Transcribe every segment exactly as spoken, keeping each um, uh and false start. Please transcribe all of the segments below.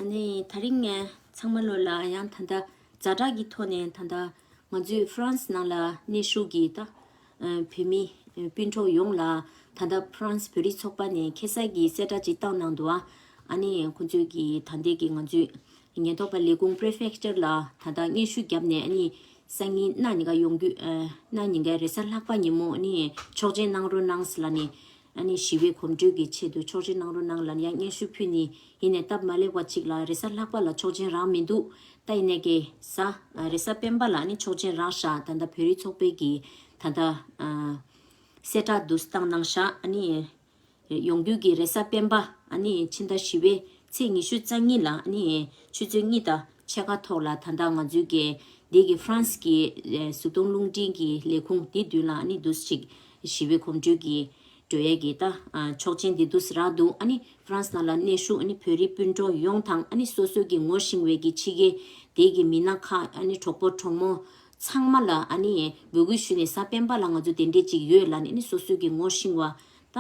ཨ་ནི་དེ་རིང་ངས་ཚང་མ་ལོ་ལ་ཡང་ད་ལྟ་ཛ་དྲག་གི་ཐོག་ནས་ད་ལྟ་ང་ཚོའི་ཧྥ་རན་སི་ནང་ལ་གནས་བཞུགས་ཀྱི་ད་བོད་མི་སྤུན་གྲོགས་ཡོངས་ལ་ད་ལྟ་ཧྥ་རན་སི་བོད་རིགས་ཚོགས་པ་ནས་ཁ་སང་གི་གསལ་བསྒྲགས་ཅིག་བཏང་གནང་འདུག་ཨ་ནི་ཁོང་ཚོས་ཀྱི་ད་ལྟའི་གི་ང་ཚོའི་ཉེན་རྟོག་པ་ལས་ཁུངས་པྲེ་ཕེག་ཅར་ལ་ད་ལྟ་སྙན་ཞུ་བརྒྱབ་ནས་ཨ་ནི་སང་ཉིན་གནངས་ཉིན་ཀ་ཡོང་རྒྱུ་ཨ་གནངས་ཉིན་ཀ་རེས་གཟའ་ལྷག་པ་ཉིན་མོ་ཨ་ནི་ཆོག་མཆན་གནང་རོགས་གནང་ཟེར་ལ་ནི། ཨ་ནི་ཞི་བའི་གོམ་བགྲོད་ཀྱི་ཆེད་དུ་ཆོག་མཆན་གནང་རོགས་གནང་ལ་ཡང་སྙན་ཞུ་ཕུལ་ནི་ཡིན་ནས། སྟབས་མ་ལེགས་པ་ཅིག་ལ་རེས་གཟའ་ལྷག་པ་ལ་ཆོག་མཆན་རག་མི་འདུག་ད་ཡིན་ནས་ཀྱི་གཟའ་རེས་གཟའ་སྤེན་པ་ལ་ཨ་ནི་ཆོག་མཆན་རག་ཤག་ད་ལྟ་བོད་རིགས་ཚོགས་པའི་གི་ད་ལྟ་གསལ་བསྒྲགས་འདུག་བཏང་གནང་ཤག་ཨ་ནི་ཡོང་རྒྱུ་གི་རེས་གཟའ་སྤེན་པ་ཨ་ནི་ཕྱི་ཟླ་བཞི་པའི་ཚེས་ཉི་ཤུ་རྩ་གཉིས་ལ་ཨ་ནི་ཆུ་ཚོད་གཉིས་དང་ཕྱེད་ཀ་ཐོག་ལ་ད་ལྟ་ང་ཚོའི་གི་འདི་གི་ཧྥ་རན་སི་གི་གཟུགས་མཐོང་རླུང་འཕྲིན་གྱི་ལས་ཁུངས་འདི་མདུན་ལ་ཨ་ནི་འདུག་ཅིག་ཞི་བའི་གོམ་བགྲོད་ཀྱི་འགྲོ་ཡས་ཀྱི་ད་ཨ་ཆོག་མཆན་འདི་འདུག་སེ་རག་འདུག་ཨ་ནི་ཧྥ་རན་སི་ནང་ལ་གནས་བཞུགས་ཨ་ནི་བོད་རིགས་སྤུན་གྲོགས་ཡོངས་དང་ཨ་ནི་སོ་སོའི་གི་ངོ་ཤེས་པའི་གི་ཕྱི་རྒྱལ་དེ་གི་མི་སྣ་ཁག་ཨ་ནི་གྲོགས་པོ་གྲོགས་མོ་ཚང་མ་ལ་ཨ་ནི་འབོད་སྐུལ་ཞུས་ནས་གཟའ་སྤེན་པ་ལ་ང་ཚོ་དེ་འདྲས་ཅིག་ཡོད་ལ་ནི་ཨ་ནི་སོ་སོའི་གི་ངོ་ཤེས་པ་ད་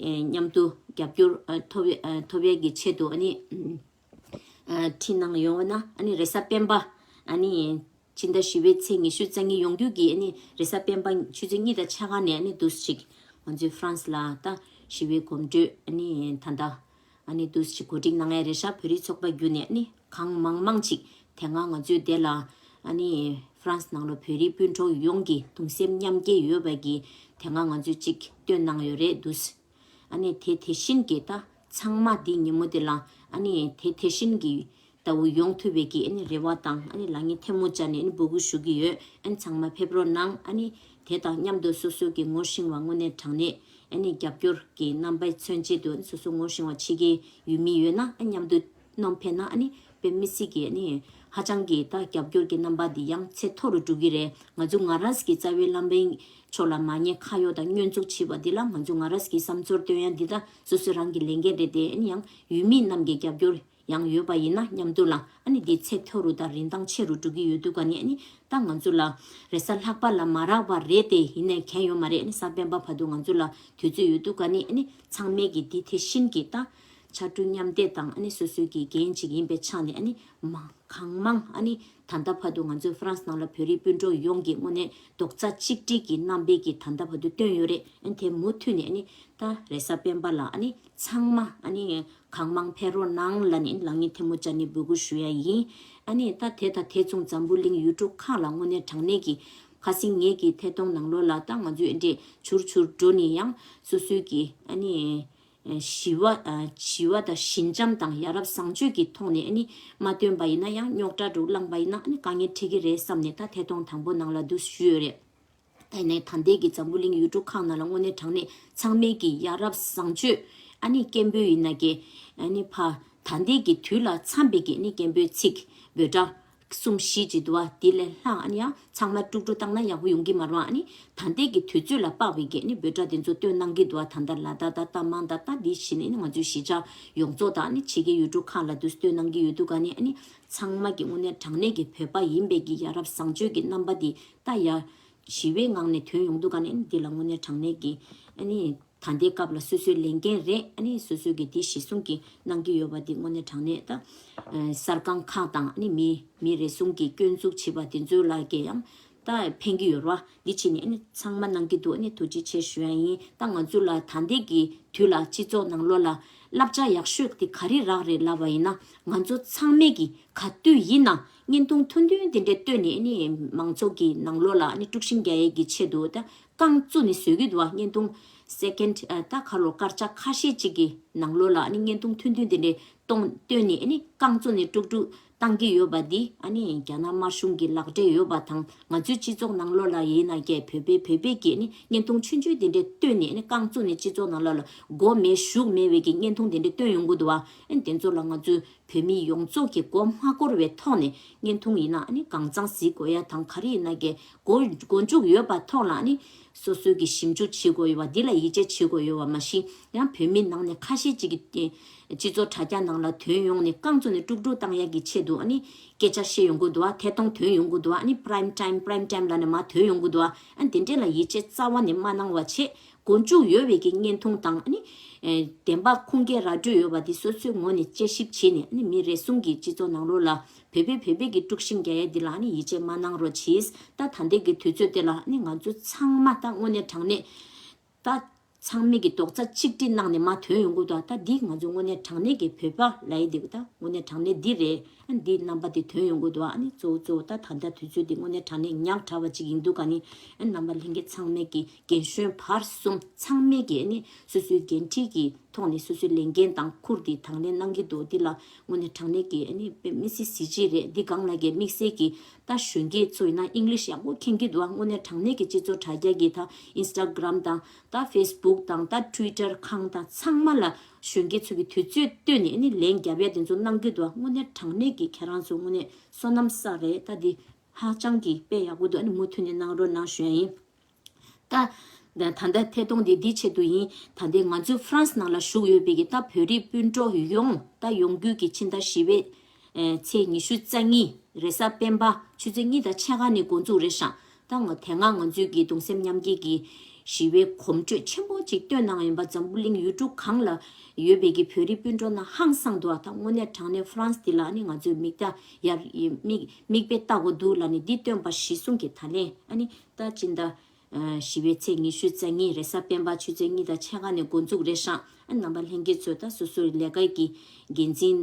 ཨེ་མཉམ་དུ་རྒྱབ་སྐྱོར་ཨ་ཐོབ་ཨ་ཐོབ་ཡས་ཀྱི་ཆེད་དུ་ཨ་ནི་ཨ་ཁྲིད་གནང་ཡོང་བ་ན་ཨ་ནི་རེས་གཟའ་སྤེན་པ་ཨ་ནི། ཕྱི་ཟླ་བཞི་པའི་ཚེས་ཉི་ཤུ་རྩ་གཉིས་ཡོང་རྒྱུ་གི་ཨ་ནི་རེས་གཟའ་སྤེན་པ་ཆུ་ཚོད་གཉིས་དང་ཕྱེད་ཀ་ནས་ཨ་ནི་འདུག་ཅིག་ང་ཚོའི་ཧྥ་རན་སི་ལ་ད་ཞི་བའི་གོམ་བགྲོད་ཨ་ནི་ད་ལྟ་ཨ་ནི་འདུག་ཅིག་གོ་སྒྲིག་གནང་ཡ་རེད་ཤག་བོད་རིགས་ཚོགས་པ་བརྒྱུད་ནས་ཨ་ནི་གང་མང་མང་ཅིག་དེ་སྔ་ང་ཚོའི་དེ་ལ་ཨ་ནི་ཧྥ་རན་སི་ནང་ལ་བོད་རིགས་སྤུན་གྲོགས་ཡོངས་ཀྱི་གདུང་སེམས་མཉམ་སྐྱེད་ཡོད་པ་གི་དེ་སྔ་ང་ཚོས་ཅིག་སྟོན་གནང་ཡོད་རེད་འདུག་ཨ་ནི་དེ་དེ་བཞིན་གྱི་ད་ཚང་མ་འདི་ཉིན་མོ་དེ་ལ་ཨ་ནི་དེ་དེ་བཞིན་གྱི་ལྟ་བུ་ཡོང་ཐུབ་པའི་གི་ཨ་ནི་རེ་བ་དང་ཨ་ནི་ལག་གཉིས་ཐལ་མོ་སྦྱར་ནས་ཨ་ནི་འབོད་སྐུལ་ཞུ་གི་ཡོད། ཨ་ནི་ཚང་མ་ཕེབས་རོགས་གནང་། ཨ་ནི་དེ་དང་མཉམ་དུ་སོ་སོ་གི་ངོ་ཤེས་པ་དངོས་གནས་དྲང་གནས་ཨ་ནི་རྒྱབ་སྐྱོར་གྱི་རྣམ་པ་མཚོན་ཆེད་དུ་ཨ་ནི་སོ་སོ་ངོ་ཤེས་པ་ཕྱི་རྒྱལ་ཡུལ་མི་ཡོད་ན་ཨ་ནི་མཉམ་དུ་གནང་ཕེབས་ན་ཨ་ནི་དཔེ་མི་སྲིད་ཀྱི་ཨ་ནི་ཧ་ཅང་གི་ད་རྒྱབ་སྐྱོར་གྱི་རྣམ་པ་འདི་ཡང་ཚད་མཐོ་རུ་འགྲོ་གི་རེད། ང་ཚོ་ང་རང་གི་རྩ་བའི་བླ་མའི་ཕྱོགས་ལ་མ་ཉེས་ཁ་གཡོག་དང་བསྙོན་འཛུགས་བྱས་པ་འདི་ལ་ང་ཚོ་ང་རང་གི་བསམ་ཚུལ་སྟོན་ཡ་འདི་ད་སོ་སོ་རང་གི་ལས་འགན་རེད་དེ། ཨ་ནི་ཡང་ཡུལ་མི་རྣམས་ཀྱི་རྒྱབ་སྐྱོར་ཡང་ཡོད་པ་ཡིན་ན་མཉམ་དུ་ལ་ཨ་ནི་འདི་ཚད་མཐོ་རུ་དང་རིན་ཐང་ཆེ་རུ་འགྲོ་གི་ཡོད་དུས་ག་ནི་ཨ་ནི་ད་ང་ཚོ་ལ་རེས་གཟའ་ལྷག་པ་ལ་མ་རག་པ་རེད་དེ། ཡིན་ནའི་གལ་ཡོད་མ་རེད། ཨ་ནི་གཟའ་སྤེན་པ་བར་དུ་ང་ཚོ་ལ་དུས་ཚོད་ཡོད་དུས་ག་ནི་ཨ་ནི་ཚང་མས་ཀྱི་འདི་དེ་བཞིན་གྱི་ད་ཕྱར་གྲུ་མཉམ་འདེགས་དང་ཨ་ནི་སོ་སོའི་གི་འགན་ཅིག་ཡིན་པའི་ཆ་ནས་ཨ་ནི་མ་གང་མང་ཨ་ནི་ད་ལྟ་བར་དུ་ང་ཚོའི་ཧྥ་རན་སི་ནང་ལ་བོད་རིགས་སྤུན་གྲོགས་ཡོངས་ཀྱི་དངོས་གནས་རྡོག་རྩ་གཅིག་སྒྲིལ་གྱི་རྣམ་པའི་གི་ད་ལྟ་བར་དུ་བཏོན་ཡོད་རེད། ཨ་ནི་དེ་མུ་མཐུད་ནས་ཨ་ནི་ད་རེས་གཟའ་སྤེན་པ་ལ་ཨ་ནི་ཚང་མ་ཨ་ནི་གང་མང་ཕེབས་རོགས་གནང་ལ་ནི་ལག་གཉིས་ཐལ་མོ་སྦྱར་ནས་འབོད་སྐུལ་ཞུ་ཡ་ཡིན། ཨ་ནི་ད་དེ་དང་དེ་མཚུངས་འཛམ་བུ་གླིང་ཡུལ་གྲུ་ཁག་ལ་དངོས་གནས་དྲང་གནས་ཀྱི་ཁ་སང་ངེད་ཀྱི་ཐད་གཏོང་ནང་ལོགས་ལ་ད་ང་ཚོའི་འདྲས་བྱུར་བྱུར་འགྲོ་ནས་ཡང་སོ་སོའི་གི་ཨ་ནི་ཞི་བ་ཨ་ཞི་བ་དང་ཞི་འཇམ་དང་ཡ་རབས་བཟང་སྤྱོད་ཀྱི་ཐོག་ནས་ཨ་ནི་མ་བཏོན་པ་ཡིན་ན་ཡང་རྙོག་དྲ་རུ་བསླངས་པ་ཡིན་ན་ཨ་ནི་དཀའ་ངལ་འཕྲད་ཀྱི་རེད་བསམ་ནས་ད་ཐད་གཏོང་དང་པོ་ནང་ལ་འདུག་ཞུས་ཡོད་རེད། ད་ཡིན་ནའི་ད་ལྟའི་གི་འཛམ་བུ་གླིང་ཡུལ་གྲུ་ཁག་ནང་ལ་དངོས་གནས་དྲང་གནས་ཚང་མས་ཀྱི་ཡ་རབས་བཟང་སྤྱོད་ཨ་ནི་སྐད་འབོད་ཡིན་ན་གི་ཨ་ནི་ཕ་ད་ལྟའི་གི་དུས་ལ་འཚམ་པའི་གི་ཨ་ནི་སྐད་འབོད་ཚིག་འབོད་སྒྲ་གསུམ་བཞི་ཅིག་འདུག་བ། དེ་ལས་ལྷག་ཨ་ནི་ཡང་ཚང་མ་དཀྲུག་དཀྲུག་བཏང་ན་ཡག་པོ་ཡོང་གི་མ་རེད་བ། ཨ་ནི་ད་ལྟའི་གི་དུས་ཚོད་ལ་དཔག་པའི་གི་ཨ་ནི་འབོད་སྒྲ་དེ་ཚོ་སྟོན་གནང་གི་འདུག་བ། ད་ལྟ་ལ་དྭགས་ད་ལྟ་མང་ད་ལྟ་འདི་བཞིན་ཨ་ནི་ང་ཚོའི་གཞིས་ཆགས་ཡོངས་རྫོགས་དང་ཨ་ནི་ཕྱི་རྒྱལ་ཡུལ་གྲུ་ཁག་ལ་དུ་སྟོན་གནང་གི་ཡོད་དུས་ག་ནི་ཨ་ནི་ཚང་མ་གི་དངོས་གནས་དྲང་གནས་ཀྱི་བོད་པ་ཡིན་པའི་གི་ཡ་རབས་བཟང་སྤྱོད་ཀྱི་རྣམ་པ་འདི་ད་ཡ་ཞི་བའི་ངང་ནས་ཐོན་ཡོང་དུས་ག་ནི་ཨ་ནི་འདི་ལ་དངོས་གནས་དྲང་གནས་ཀྱི་ཨ་ནི་ད་ལྟའི་སྐབས་ལ་སོ་སོའི་ལས་འགན་རེད། ཨ་ནི་སོ་སོའི་གི་འདི་གཞི་བཟུང་གི་གནང་གི་ཡོད་པ་འདི་དངོས་གནས་དྲང་གནས་ད་གསར་ཁང་ཁག་དང་ཨ་ནི་མི་མི་རེ་ཟུང་གི་སྐྱོན་འཛུགས་བྱེད་པ་དེ་ཚོའི་ལ་གི་ཡང་ད་ཕན་གི་ཡོད་རེད་བ། འདི་བྱས་ནས་ཨ་ནི་ཚང་མ་གནང་གི་འདུག་ཨ་ནི་ཐུགས་རྗེ་ཆེ་ཞུ་ཡ་ཡིན། ད་ང་ཚོ་ལ་ད་ལྟའི་གི་དུས་ལ་སྤྱི་ཚོགས་ནང་ལོགས་ལ་བསླབ་བྱ་ཡག་ཤོས་དེ་ག་རེ་རག་རེད་ལབ་པ་ཡིན་ན་ང་ཚོ་ཚང་མས་གི་ག་དུས་ཡིན་ན་བརྙན་ཐུང་ཐུང་ཐུང་དེ་འདྲས་བཏོན་ནས་ཨ་ནི་མང་ཚོགས་ཀྱི་ནང་ལོགས་ལ་ཨ་ནི་དཀྲུག་ཤིང་རྒྱག་ཡས་ཀྱི་ཆེད་དུ་ད་རྐང་བཙུགས་ནས་བཟོས་ཀྱི་འདུག་བ། བརྙན་ཐུང་སེ་ཀེན་ད་ཁ་ལོ་སྐར་ཆ་ཁ་ཤས་ཅིག་གི་ནང་ལོགས་ལ་ཨ་ནི་བརྙན་ཐུང་ཐུང་ཐུང་དེ་འདྲས་གཏོང་བཏོན་ནས་ཨ་ནི་རྐང་བཙུགས་ནས་དཀྲུག་དཀྲུག་བཏང་གི་ཡོད་པ་འདི་ཨ་ནི་རྒྱ་ནག་དམར་གཞུང་གི་ལག་འབྲེལ་ཡོད་པ་དང་ང་ཚོའི་སྤྱི་ཚོགས་ནང་ལོགས་ལ་ཡིན་ན་ཀྱེ་བོད་པའི་བོད་པའི་གི་ཨ་ནི་བརྙན་ཐུང་ཆུང་ཆུང་དེ་འདྲས་བཏོན་ནས་ཨ་ནི་རྐང་བཙུགས་ནས་སྤྱི་ཚོགས་ནང་ལོགས་ལ་མགོ་མེད་གཞུག་མེད་པའི་གི་བརྙན་ཐུང་དེ་འདྲས་བཏོན་ཡོང་གི་འདུག་བ། ཨ་ནི་དེ་ཚོ་ལ་ང་ཚོའི་བོད་མི་ཡོངས་རྫོགས་ཀྱི་མགོ་མ་འཁོར་བའི་ཐོག་ནས་བརྙན་ཐུང་ཡིན་ན་ཨ་ནི་གང་ཚང་གཟིགས་དགོས་ཡ་དང་ག་རེ་ཡིན་ན་ཀྱེ་མགོ་མགོ་མཇུག་ཡོད་པ་ཐོག་ལ་ཨ་ནི་སོ་སོའི་གི་ཞིབ་འཇུག་བྱེད་དགོས་ཡོད་བ། འདི་ལ་ཡིད་ཆེས་བྱེད་དགོས་ཡོད་བ། མ་གཞི་ཡང་བོད་མི་ནང་ནས་ཁ་ཤས་ཅིག་གི་སྤྱི་ཚོགས་དྲ་རྒྱ་ནང་ལ་ཐོན་ཡོང་ནས་རྐང་བཙུགས་ནས་དཀྲུག་དཀྲུག་བཏང་ཡག་གི་ཆེད་དུ་ཨ་ནི་སྐད་ཆ་བཤད་ཡོང་གི་འདུག་བ། ཐད་གཏོང་ཐོན་ཡོང་གི་འདུག་བ། ཨ་ནི་པ་རའིམ་ཊའིམ་པ་རའིམ་ཊའིམ་ལབ་ནས་མར་ཐོན་ཡོང་གི་འདུག་བ། ཨ་ནི་དེ་འདྲས་ལ་ཡིད་ཆེས་རྩ་བ་ནས་མ་གནང་བ་བྱས། མགོ་མཇུག་ཡོད་པའི་གི་བརྙན་ཐུང་དང་ཨ་ནི་ཨེ་བདེན་པ་ཁུངས་སྐྱེལ་ར་སྤྲོད་ཡོད་པ་འདི་སོ་སོའི་ངོས་ནས་དཔྱད་ཞིབ་བྱས་ནས་ཨ་ནི་མི་རེ་ཟུང་གི་སྤྱི་ཚོགས་ནང་ལོགས་ལ་བོད་པས་བོད་པའི་གི་དཀྲུག་ཤིང་རྒྱག་ཡས་འདི་ལ་ཨ་ནི་ཡིད་ཆེས་མ་གནང་རོགས་གྱིས། ད་ད་ལྟའི་གི་དུས་ཚོད་དེ་ལ་ཨ་ནི་ང་ཚོ་ཚང་མ་ད་དངོས་གནས་དྲང་གནས་ད་ཚང་མས་ཀྱི་རྡོག་རྩ་གཅིག་སྒྲིལ་གནང་ནས་མར་ཐོན་ཡོང་གི་འདུག་ད་འདི་ང་ཚོ་དངོས་གནས་དྲང་གནས་ཀྱི་བོད་པ་ལབ་ཡས་འདི་ད་དངོས་གནས་དྲང་གནས་འདི་རེད། ཨ་འདི་རྣམ་པ་འདི་ཐོན་ཡོང་གི་འདུག་ཨ་ནི་གཙོ་བོ་གཙོ་བོ་ད་ད་ལྟ་དུས་ཚོད་འདི་དངོས་གནས་དྲང་གནས་ཉག་ཕྲ་བ་ཅིག་ཡིན་འདུག་ག་ནི་ཨ་རྣམ་པ་ལྷན་རྒྱས་ཚང་མས་ཀྱི་རྒན་གཞོན་བར་གསུམ་ཚང་མས་ཀྱི་ཨ་ནི་སོ་སོའི་འགན་འཁྲི་གི་ཐོག་ནས་སོ་སོའི་ལས་འགན་དང་ཁུར་འདི་དང་ལེན་གནང་གི་འདུག་འདི་ལ་དངོས་གནས་དྲང་གནས་ཀྱི་ཨ་ནི་དཔེ་མི་སྲིད་གཟི་བརྗིད་རེད། འདི་སྒང་ལ་ཀྱི་དམིགས་བསལ་གྱི་ད་གཞོན་སྐྱེས་ཚོ་ཡིན་ན་ཨིང་ལིཤ་ཡག་པོ་མཁྱེན་གྱི་འདུག་ཨ་དངོས་གནས་དྲང་གནས་ཀྱི་སྤྱི་ཚོགས་དྲ་རྒྱ་གི་ད་ཨིན་སི་ཊ་གྷི་རམ་དང་ད་ཕེ་སི་བུག་དང་ད་ཊུ་ཝི་ཊར་ཁང་དང་ཚང་མ་ལ་གཞོན་སྐྱེས་ཚོ་གི་དུས་ཚོད་བཏོན་ནས་ཨ་ནི་ལན་རྒྱབ་ཡ་དེ་ཚོ་གནང་གི་འདུག་དངོས་གནས་དྲང་གནས་ཀྱི་ཁྱེད་རང་ཚོ་དངོས་གནས་བསོད་ནམས་བསགས་རེད། ད་འདི་ཧ་ཅང་གི་དཔེ་ཡག་པོ་འདུག་ཨ་ནི་མུ་མཐུད་ནས་གནང་རོགས་གནང་ཞུ་ཡ་ཡིན། ད་ད་ལྟ་ཐད་གཏོང་དེ་འདི་ཆེད་དུ་ཡིན། ད་ལྟའི་ང་ཚོའི་ཧྥ་རན་སི་ནང་ལ་བཞུགས་ཡོད་པའི་གི་ད་བོད་རིགས་སྤུན་གྲོགས་ཡོངས་ད་ཡོང་རྒྱུ་གི་ཕྱི་ཟླ་བཞི་པའི་ཨེ་ཚེས་ཉི་ཤུ་རྩ་གཉིས་རེས་གཟའ་སྤེན་པ་ཆུ་ཚོད་གཉིས་དང་ཕྱེད་ཀ་ནས་འགོ་འཛུགས་རེད་ཤག་ད་ང་དེ་སྔ་ང་ཚོས་ཀྱི་གདུང་སེམས་མཉམ་སྐྱེད་ཀྱི་ཞི་བའི་གོམ་བགྲོད་ཆེན་པོ་ཅིག་བཏོན་གནང་ཡིན་པ། འཛམ་བུ་གླིང་ཡུལ་གྲུ་གང་ལ་ཡོད་པའི་གི་བོད་རིགས་སྤུན་གྲོགས་རྣམས་ཧང་སངས་འདུག་ད་དངོས་གནས་དྲང་གནས་ཧྥ་རན་སི་འདི་ལ་ཨ་ནི་ང་ཚོས་མིག་ལྟ་ཡར་མིག་མིག་དཔེ་ལྟ་དགོས་འདུག་ལབ་ནས་འདི་བཏོན་པ་གཞི་བཟུང་གི་ད་ལན་ཨ་ནི་ད་སྤྱི་ཟླ་ཨ་བཞི་པའི་ཚེས་ཉི་ཤུ་རྩ་གཉིས་རེས་གཟའ་སྤེན་པ་ཆུ་ཚོད་གཉིས་དང་ཕྱེད་ཀ་ནས་འགོ་འཛུགས་རེད་ཤག་ཨ་རྣམ་པ་ལྷན་རྒྱས་ཚོས་ད་སོ་སོའི་ལས་ཀའི་གི་འགན་འཛིན་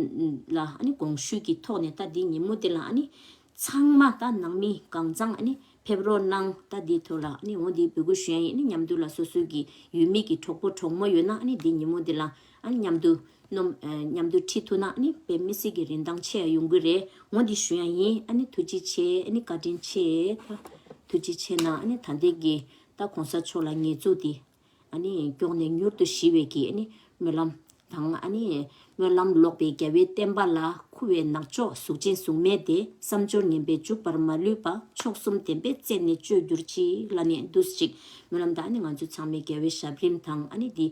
ལ་ཨ་ནི་དགོངས་ཞུ་གི་ཐོག་ནས་ད་འདི་ཉིན་མོ་འདི་ལ་ཨ་ནི་ཚང་མ་ད་ནང་མི་གང་ཚང་ཨ་ནི་ཕེབས་རོགས་གནང་། ད་འདི་ཐོག་ལ་ཨ་ནི་འོ་འདི་འབོད་སྐུལ་ཞུ་ཡ་ཡིན། ཨ་ནི་མཉམ་དུ་ལ་སོ་སོའི་གི་ཡུལ་མི་གི་གྲོགས་པོ་གྲོགས་མོ་ཡོད་ན་ཨ་ནི་འདི་ཉིན་མོ་འདི་ལ་ཨ་ནི་མཉམ་དུ་སྣོམ་ཨ་མཉམ་དུ་ཁྲིད་ཐུབ་ན་ཨ་ནི་དཔེ་མི་སྲིད་ཀྱི་རིན་ཐང་ཆེ་ཡ་ཡོང་གི་རེད། འོ་འདི་ཞུ་ཡ་ཡིན། ཨ་ནི་ཐུགས་རྗེ་ཆེ། ཨ་ནི་བཀའ་དྲིན་ཆེ། ད་ཐུགས་རྗེ་ཆེ་གནང་། ཨ་ནི་ད་ལྟའི་གི་ད་གོང་ས་མཆོག་ལ་ངེད་ཚོ་འདི་ཨ་ནི་མགྱོགས་ནས་མྱུར་དུ་ཞི་བའི་གི་ཨ་ནི་སྨོན་ལམ་དང་ཨ་ནི་སྨོན་ལམ་ལོག་པའི་རྒྱལ་བའི་བསྟན་པ་ལ། འཁུ་བའི་ནག་ཕྱོགས་གཟུགས་ཅན་གཟུགས་མེད་དེ། བསམ་སྦྱོར་ངན་པས་འཇུག་པར་མ་ལུས་པ། མཆོག་གསུམ་བདེན་པས་རྩད་ནས་གཅོད་གྱུར་ཅིག་ལབ་ནས་འདུག་ཅིག་སྨོན་ལམ་དང་ཨ་ནི་ང་ཚོ་ཚང་མའི་རྒྱལ་བའི་ཞབས་རིམ་དང་ཨ་ནི་འདི་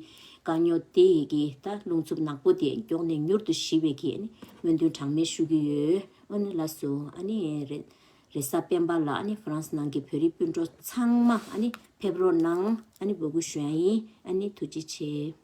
དཀའ་རྙོག་དེ་ཡི་གི་ད་རླུང་འཚུབ་ནག་པོ་དེ་མགྱོགས་ནས་མྱུར་དུ་ཞི་བའི་གི་ཨ་ནི་སྨོན་འདུན་གྲངས་མེད་ཞུ་གི་ཡོད། ཨ་ནི་ལགས་སོ། ཨ་ནི་རེད། རེས་གཟའ་སྤེན་པ་ལ་ཨ་ནི་ཧྥ་རན་སི་ནང་གི་བོད་རིགས་སྤུན་གྲོགས་ཚང་མ་ཨ་ནི་ཕེབས་རོགས་གནང་། ཨ་ནི་འབོད་སྐུལ་ཞུ་ཡ་ཡིན། ཨ་ནི་ཐུགས་རྗེ་ཆེ།